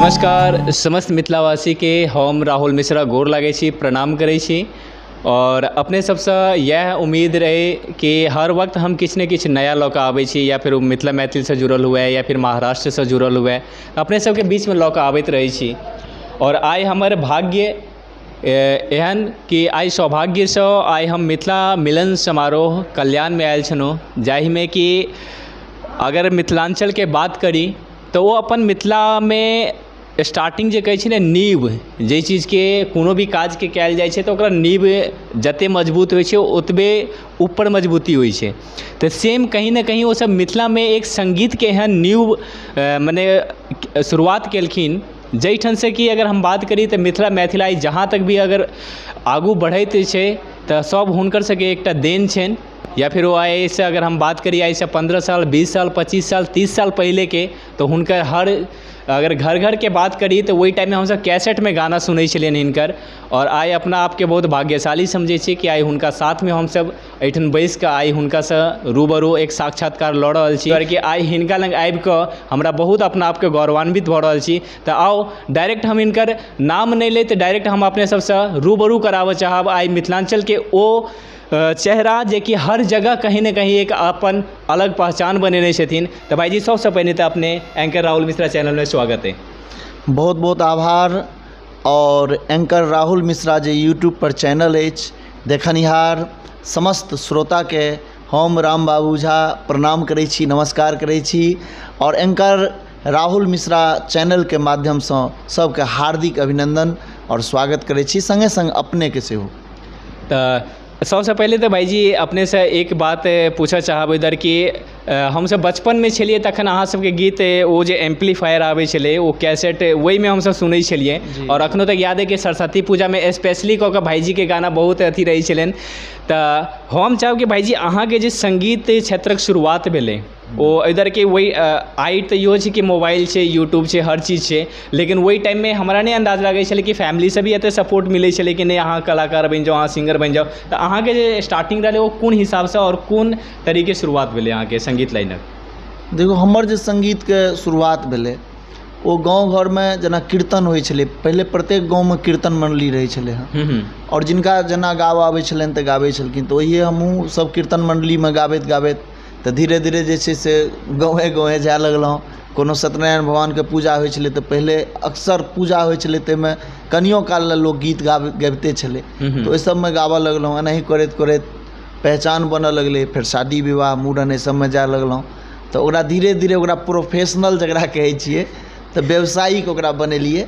नमस्कार समस्त मिथिलावासीके, हम राहुल मिश्रा गोर लागै छी, प्रणाम करै छी। आओर अपने सबसँ इएह उम्मीद रहै कि हर वक्त हम किछु ने किछु नया लऽ कऽ आबै छी, या फेर ओ मिथिला मैथिलसँ जुड़ल हुए या फिर महाराष्ट्रसँ जुड़ल हुए, अपने सबके बीचमे लऽ कऽ आबैत रहै छी। आओर आइ हमर भाग्य एहन कि आइ सौभाग्यसँ आइ हम मिथिला मिलन समारोह कल्याणमे आयल छलहुँ, जाहिमे कि अगर मिथिलाञ्चलके बात करी तऽ ओ अपन मिथिलामे स्टार्टिंग जे कहै छै ने नीव, जाहि चीजके कोनो भी काजके कयल जाइ छै तऽ ओकरा नीव जते मजबूत होइ छै ओतबे ऊपर मजबूती होइ छै। तऽ सेम कहीं ने कहीं ओसब मिथिलामे एक सङ्गीतके एहन नीव मने शुरुआत केलखिन, जाहिठामसँ कि अगर हम बात करी तऽ मिथिला मैथिल आइ जहाँ तक भी अगर आगू बढ़ैत छै तऽ सब हुनकर सबके एकटा देन छनि। या फिर ओ आइसँ अगर हम बात करी आइसँ 15 साल 20 साल 25 साल 30 साल पहिलेके, तऽ हुनकर हर अगर घर घरके बात करी तऽ ओहि टाइममे हमसब कैसेटमे गाना सुनै छलियनि हिनकर। आओर आइ अपना आपके बहुत भाग्यशाली समझै छी कि आइ हुनका साथमे हमसब एहिठाम बैसिकऽ आइ हुनकासँ रूबरू एक साक्षात्कार लऽ रहल छी, कि आइ हिनका लग आबिकऽ हमरा बहुत अपना आपके गौरवान्वित भऽ रहल छी। तऽ आउ डायरेक्ट हम हिनकर नाम नहि लैत डायरेक्ट हम अपने सबसँ रूबरू कराबऽ चाहब आइ मिथिलाञ्चलके ओ चेहरा जेकि हर जगह कहीं ने कहीं एक अपन अलग पहचान बनेने छथिन। तऽ भाइजी सबसँ पहिने तऽ अपने एंकर राहुल मिश्रा चैनलमे स्वागत अइ। बहुत बहुत आभार। आओर एंकर राहुल मिश्रा जे यूट्यूब पर चैनल अछि, देखनिहार समस्त श्रोताके हम राम बाबू झा प्रणाम करै छी, नमस्कार करै छी। आओर एंकर राहुल मिश्रा चैनलके माध्यमसँ सबके हार्दिक अभिनन्दन आओर स्वागत करै छी, सङ्गे सङ्ग अपनेके सेहो। तऽ सबसँ पहिले तऽ भाइजी अपनेसँ एक बात पूछऽ चाहब इधर कि हमसब बचपनमे छलियै तखन अहाँ सबके गीत ओ जे एम्पलीफायर आबै छलै ओ कैसेट ओहिमे हमसब सुनै छलियै। आओर अखनो तक याद अइ कि सरस्वती पूजामे स्पेशली कऽ कऽ भाइजीके गाना बहुत अथी रहै छलनि। तऽ हम चाहब कि भाइजी अहाँके जे सङ्गीत क्षेत्रक शुरुआत भेलै ओ इधर के वही आइ तऽ इहो छै कि मोबाइल छै, यूट्यूब छै, हर चीज छै, लेकिन ओहि टाइममे हमरा नहि अन्दाज लागै छलै कि फैमिलीसँ भी एते सपोर्ट मिलै छलै कि नहि अहाँ कलाकार बनि जाउ, अहाँ सिंगर बनि जाउ। तऽ अहाँके जे स्टार्टिंग रहलै ओ कोन हिसाबसँ आओर कोन तरीके शुरुआत भेलै अहाँके सङ्गीत लाइनक? देखू, हमर जे सङ्गीतके शुरुआत भेलै ओ गाँव घरमे जेना कीर्तन होइ छलै, पहिले प्रत्येक गाँवमे कीर्तन मण्डली रहै छलै हँ, आओर जिनका जेना गाबऽ आबै छलनि तऽ गाबै छलखिन। तऽ ओहिए हमहूँ सब कीर्तन मण्डलीमे गाबैत गाबैत तऽ धीरे धीरे जे छै से गाँवे गाँवे जाय लगलहुँ। कोनो सत्यनारायण भगवानके पूजा होइ छलै तऽ पहिले अक्सर पूजा होइ छलै ताहिमे कनियो काल लए लोक गीत गाबिते छलै, तऽ ओहि सबमे गाबऽ लगलहुँ। एनाही करैत करैत पहचान बनऽ लगलै, फेर शादी विवाह मूड़न एहि सबमे जाय लगलहुँ। तऽ ओकरा धीरे धीरे ओकरा प्रोफेशनल जकरा कहै छियै तऽ व्यावसायिक ओकरा बनेलियै।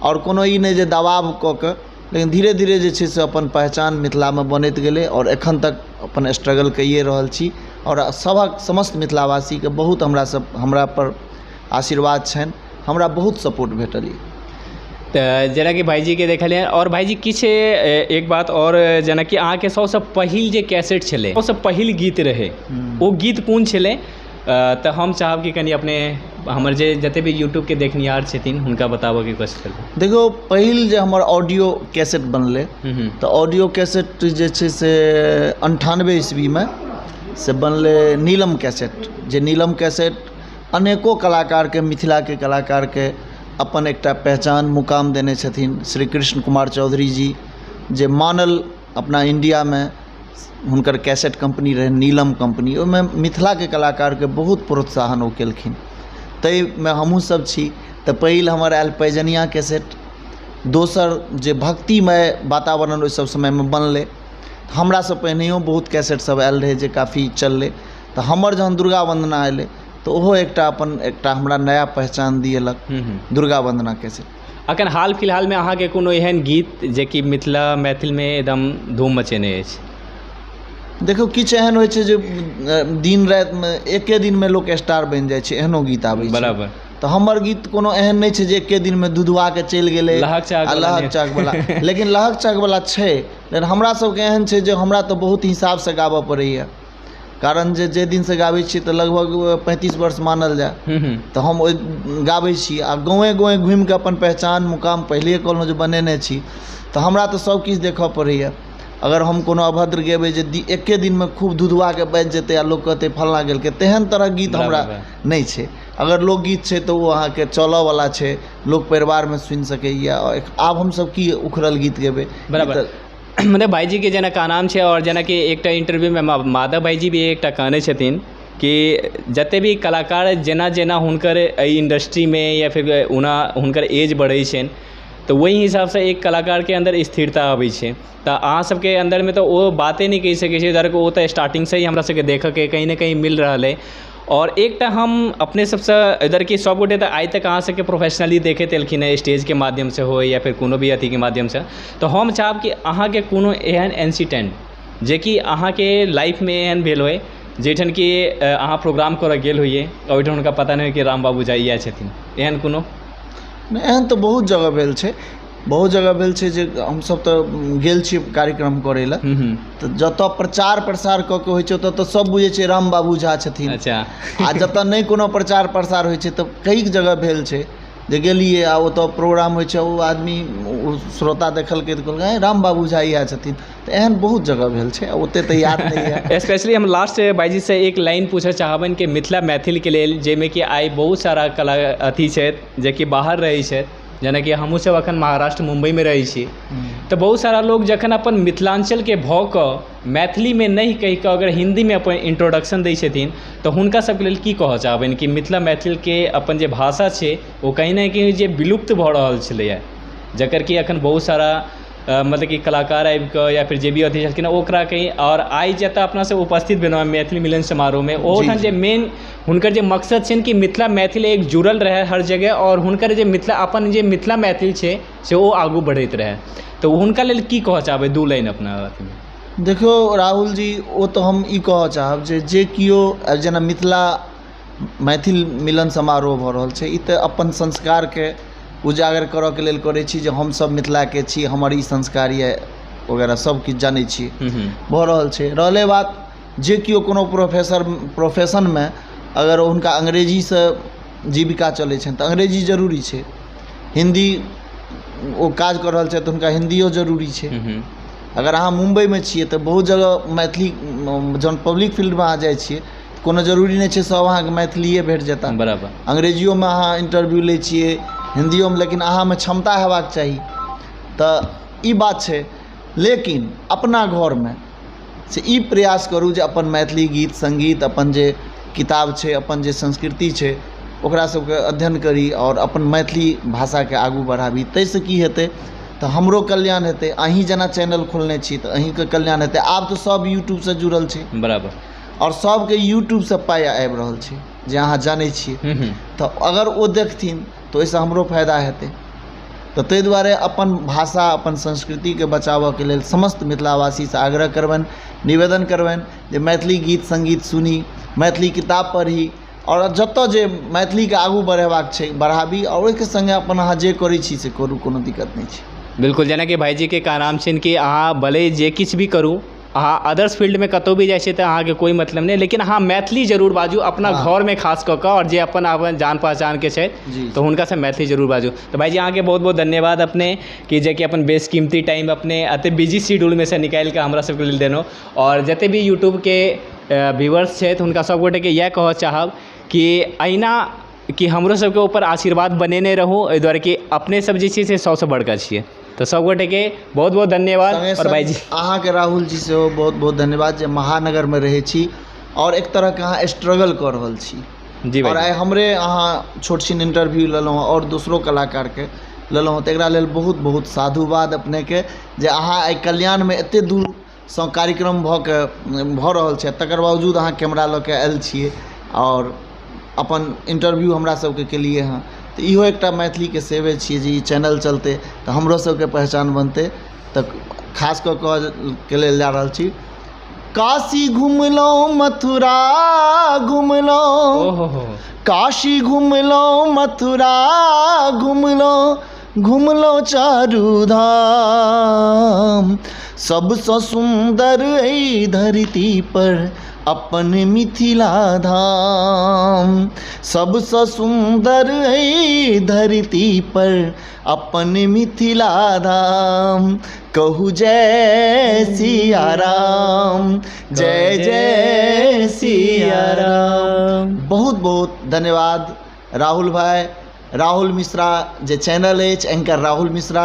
आओर कोनो ई नहि जे दबाव कऽ कऽ, लेकिन धीरे धीरे जे छै से अपन पहचान मिथिलामे बनैत गेलै आओर एखन तक अपन स्ट्रगल कैए रहल छी। आओर सभक समस्त मिथिलावासीके बहुत हमरा पर आशीर्वाद छनि, हमरा बहुत सपोर्ट भेटल यऽ। तऽ जेनाकि भाइजीके देखलियै। आओर भाइजी किछु एक बात आओर, जेनाकि अहाँके सबसँ पहिल जे कैसेट छलै, सबसँ पहिल गीत रहै, ओ गीत कोन छलै? तऽ हम चाहब कि कनि अपने हमर जे जते भी यूट्यूबके देखनिहार छथिन हुनका बताबऽके कष्ट करबै। देखियौ, पहिल जे हमर ऑडियो कैसेट बनलै तऽ ऑडियो कैसेट जे छै से 98 ईस्वीमे से बनलै नीलम कैसेट। जे नीलम कैसेट अनेको कलाकारके, मिथिलाके कलाकारके अपन एकटा पहचान मुकाम देने छथिन। श्री कृष्ण कुमार चौधरी जी जे मानल अपना इंडियामे हुनकर कैसेट कम्पनी रहै नीलम कम्पनी, ओहिमे मिथिलाके कलाकारके बहुत प्रोत्साहन ओ केलखिन, ताहिमे हमहूँ सब छी। तऽ पहिल हमर आयल पैजनिया कैसेट, दोसर जे भक्तिमय वातावरण ओहि सब समयमे बनलै, हमरासँ पहिनहियो बहुत कैसेट सब आयल रहै जे काफी चललै। तऽ हमर जहन दुर्गा वन्दना एलै तऽ ओहो एकटा अपन एकटा हमरा नया पहचान दिएलक दुर्गा वन्दना कैसेट। अखन हाल फिलहालमे अहाँके कोनो एहन गीत जेकि मिथिला मैथिलमे एकदम धूम मचेने अछि? देखियौ, किछु एहन होइ छै जे दिन रातिमे एके दिनमे लोक स्टार बनि जाइ छै, एहनो गीत आबै छै। बराबर। तऽ हमर गीत कोनो एहन नहि छै जे एके दिनमे दुधुआके चलि गेलै लहक चाक आ वाला लहक नहि। चाक वाला। लेकिन लहक चाक वाला छै, लेकिन हमरा सबके एहन छै जे हमरा तऽ बहुत हिसाबसँ गाबऽ पड़ैए, कारण जे जाहि दिनसँ गाबै छियै तऽ लगभग 35 वर्ष मानल जाय तऽ हम ओहि गाबै छी आ गाँवे गाँवे घुमिकऽ अपन पहचान मुकाम पहिलेहे कहलहुँ जे बनेने छी, तऽ हमरा तऽ सब किछु देखऽ पड़ैए। अगर हम कोनो अभद्र गेबै जे एके दिनमे खूब धुधुआके बाजि जेतै आ लोक कहतै फल्लाँ गेलकै, तेहन तरहक गीत हमरा नहि छै। अगर लोकगीत छै तऽ ओ अहाँके चलऽवला छै, लोक परिवारमे सुनि सकैए। आब हमसब की उखड़ल गीत गेबै? बराबर। मतलब भाइजीके जेना कहनाम छै, आओर जेनाकि एकटा इंटरव्यूमे माधव भाइजी भी एकटा कहने छथिन कि जते भी कलाकार जेना जेना हुनकर एहि इंडस्ट्रीमे या फिर ओना हुनकर एज बढ़ै छनि, तऽ ओहि हिसाबसँ एक कलाकारके अन्दर स्थिरता अबै छै। तऽ अहाँ सबके अन्दरमे तऽ ओ बाते नहि कहि सकै छियै, ओ तऽ स्टार्टिंगसँ ही हमरा सबके देखऽके कहीं ने कहीं मिल रहल अइ। आओर एकटा हम अपने सबसँ इधर कि सबगोटे तऽ आइ तक अहाँ सबके प्रोफेशनली देखैत एलखिन हँ, स्टेजके माध्यमसँ होइ या फिर कोनो भी अथीके माध्यमसँ, तऽ हम चाहब कि अहाँके कोनो एहन इन्सिडेन्ट जेकि अहाँके लाइफमे एहन भेल होइ जाहिठाम कि अहाँ प्रोग्राम करऽ गेल होइए आओर ओहिठाम हुनका पता नहि होइ कि राम बाबू झा इएह छथिन, एहन कोनो? नहि, एहन तऽ बहुत जगह भेल छै, बहुत जगह भेल छै जे हमसब तऽ गेल छी कार्यक्रम करै लए, तऽ जतऽ प्रचार प्रसार कऽ के होइ छै ओतऽ तऽ सब बुझै छै राम बाबू झा छथिन। अच्छा। आ जतऽ नहि कोनो प्रचार प्रसार होइ छै तऽ कई जगह भेल छै जे गेलियै आ ओतऽ प्रोग्राम होइ छै, ओ आदमी ओ श्रोता देखलकै तऽ कहलकै राम बाबू झा इएह छथिन। तऽ एहन बहुत जगह भेल छै, ओते तऽ याद नहि यऽ। स्पेशली हम लास्ट भाइजी से एक लाइन पूछऽ चाहबनि कि मिथिला मैथिलके लेल, जाहिमे कि आइ बहुत सारा कला अथी छथि जेकि बाहर रहै छथि, जेनाकि हमहूँ सब अखन महाराष्ट्र मुम्बईमे रहै छी, तऽ बहुत सारा लोक जखन अपन मिथिलाञ्चलके भऽ कऽ मैथिलीमे नहि कहि कऽ अगर हिन्दीमे अपन इंट्रोडक्शन दै छथिन तऽ हुनका सबके लेल की कहऽ चाहबनि कि मिथिला मैथिलके अपन जे भाषा छै ओ कहीं ने कहीं जे विलुप्त भऽ रहल छलैए, जकर कि अखन बहुत सारा मतलब कि कलाकार आबिकऽ या फिर जे भी अथी छलखिन ओकरा कहीं, आओर आइ जतऽ अपना सब उपस्थित भेलहुँ मैथिली मिलन समारोहमे, ओहोठाम जे मेन हुनकर जे मकसद छनि कि मिथिला मैथिल एक जुड़ल रहै हर जगह, आओर हुनकर जे मिथिला अपन जे मिथिला मैथिल छै से ओ आगू बढ़ैत रहै, तऽ हुनका लेल की कहऽ चाहबै दू लाइन अपना अथीमे? देखियौ राहुल जी, ओ तऽ हम ई कहऽ चाहब जे जे केओ जेना मिथिला मैथिल मिलन समारोह भऽ रहल छै, ई तऽ अपन संस्कारके उजागर करऽके लेल करै छी जे हमसब मिथिलाके छी, हमर ई संस्कार यऽ वगैरह सब किछु जानै छी भऽ रहल छै। रहलै बात जे केओ कोनो प्रोफेशनमे अगर हुनका अंग्रेजीसँ जीविका चलै छनि तऽ अंग्रेजी जरूरी छै, हिन्दी ओ काज कऽ रहल छथि तऽ हुनका हिन्दियो जरूरी छै। अगर अहाँ मुम्बइमे छियै तऽ बहुत जगह मैथिली जहन पब्लिक फील्डमे अहाँ जाइ छियै कोनो जरूरी नहि छै सब अहाँके मैथिलिए भेट जेता, बराबर। अंग्रेजियोमे अहाँ इंटरव्यू लै छियै, हिन्दियोमे, लेकिन अहाँमे क्षमता हेबाक चाही, तऽ ई बात छै। लेकिन अपना घरमे से ई प्रयास करू जे अपन मैथिली गीत सङ्गीत, अपन जे किताब छै, अपन जे संस्कृति छै, ओकरा सबके अध्ययन करी आओर अपन मैथिली भाषाके आगू बढ़ाबी। ताहिसँ की हेतै तऽ हमरो कल्याण हेतै, अहीं जेना चैनल खोलने छी तऽ अहीँके कल्याण हेतै। आब तऽ सब यूट्यूबसँ जुड़ल छै, बराबर, आओर सबके यूट्यूबसँ पाइ आबि रहल छै जे अहाँ जानै छियै, तऽ अगर ओ देखथिन तऽ ओहिसँ हमरो फायदा हेतै। तऽ ताहि दुआरे अपन भाषा अपन संस्कृतिके बचाबऽके लेल समस्त मिथिलावासीसँ आग्रह करबनि, निवेदन करबनि जे मैथिली गीत सङ्गीत सुनी, मैथिली किताब पढ़ी, आओर जतऽ जे मैथिलीके आगू बढ़ेबाक छै बढ़ाबी, आओर ओहिके सङ्गे अपन अहाँ जे करै छी से करू, कोनो दिक्कत नहि छै। बिल्कुल, जेनाकि भाइजीके कहनाम छनि कि अहाँ भले जे किछु भी करू, अहाँ अदर्स फील्डमे कतहु भी जाइ छियै तऽ अहाँके कोइ मतलब नहि, लेकिन अहाँ मैथिली जरूर बाजू अपना घरमे खास कऽ कऽ, आओर जे अपन अपन जान पहचानके छै तऽ हुनकासँ मैथिली जरूर बाजू। तऽ भाइजी अहाँके बहुत बहुत धन्यवाद अपने कि जेकि अपन बेशकीमती टाइम अपने एते बिजी शेड्यूलमे से निकालि कऽ हमरा सबके लेल देलहुँ। आओर जते भी यूट्यूबके व्यूअर्स छथि हुनका सब गोटेके इएह कहऽ चाहब कि अहिना कि हमरो सबके ऊपर आशीर्वाद बनेने रहू, एहि दुआरे कि अपने सब जे छियै से सबसँ बड़का छियै। तऽ सब गोटेके बहुत बहुत धन्यवाद। संगे आओर भाइजी संग अहाँके राहुल जी सेहो बहुत बहुत धन्यवाद जे महानगरमे रहै छी आओर एक तरहके अहाँ स्ट्रगल कऽ रहल छी। जी आओर भाइजी। आइ हमरे अहाँ छोट छिन इंटरव्यू लेलहुँ आओर दोसरो कलाकारके लेलहुँ, तऽ एकरा लेल बहुत बहुत साधुवाद अपनेके जे अहाँ एहि कल्याणमे एते दूरसँ कार्यक्रम भऽ के भऽ रहल छै तकर बावजूद अहाँ कैमरा लऽ के आयल छियै आओर अपन इंटरव्यू हमरा सबके केलियै हँ। तऽ इहो एकटा मैथिलीके सेवे छियै जे ई चैनल चलतै तऽ हमरो सबके पहचान बनतै। तऽ खास कऽ कऽ के लेल जा रहल छी, काशी घुमलहुँ मथुरा घुमलहुँ, काशी घुमलहुँ मथुरा घुमलहुँ, घुमलहुँ चारू धाम, सबसँ सुन्दर एहि धरती पर अपन मिथिला धाम। सबसँ सुन्दर एहि धरतीपर अपन मिथिला धाम। कहू जय सिया राम, जय जय सिया राम। बहुत बहुत धन्यवाद राहुल भाई, राहुल मिश्रा जे चैनल अछि एंकर राहुल मिश्रा,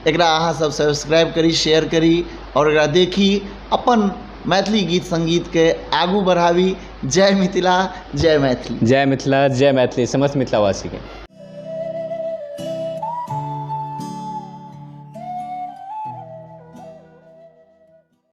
एकरा अहाँ सब सब्सक्राइब करी, शेयर करी आओर एकरा देखी, अपन मैथिली गीत सङ्गीतके आगू बढ़ाबी। जय मिथिला, जय मैथिली। जय मिथिला, जय मैथिली, समस्त मिथिलावासीके।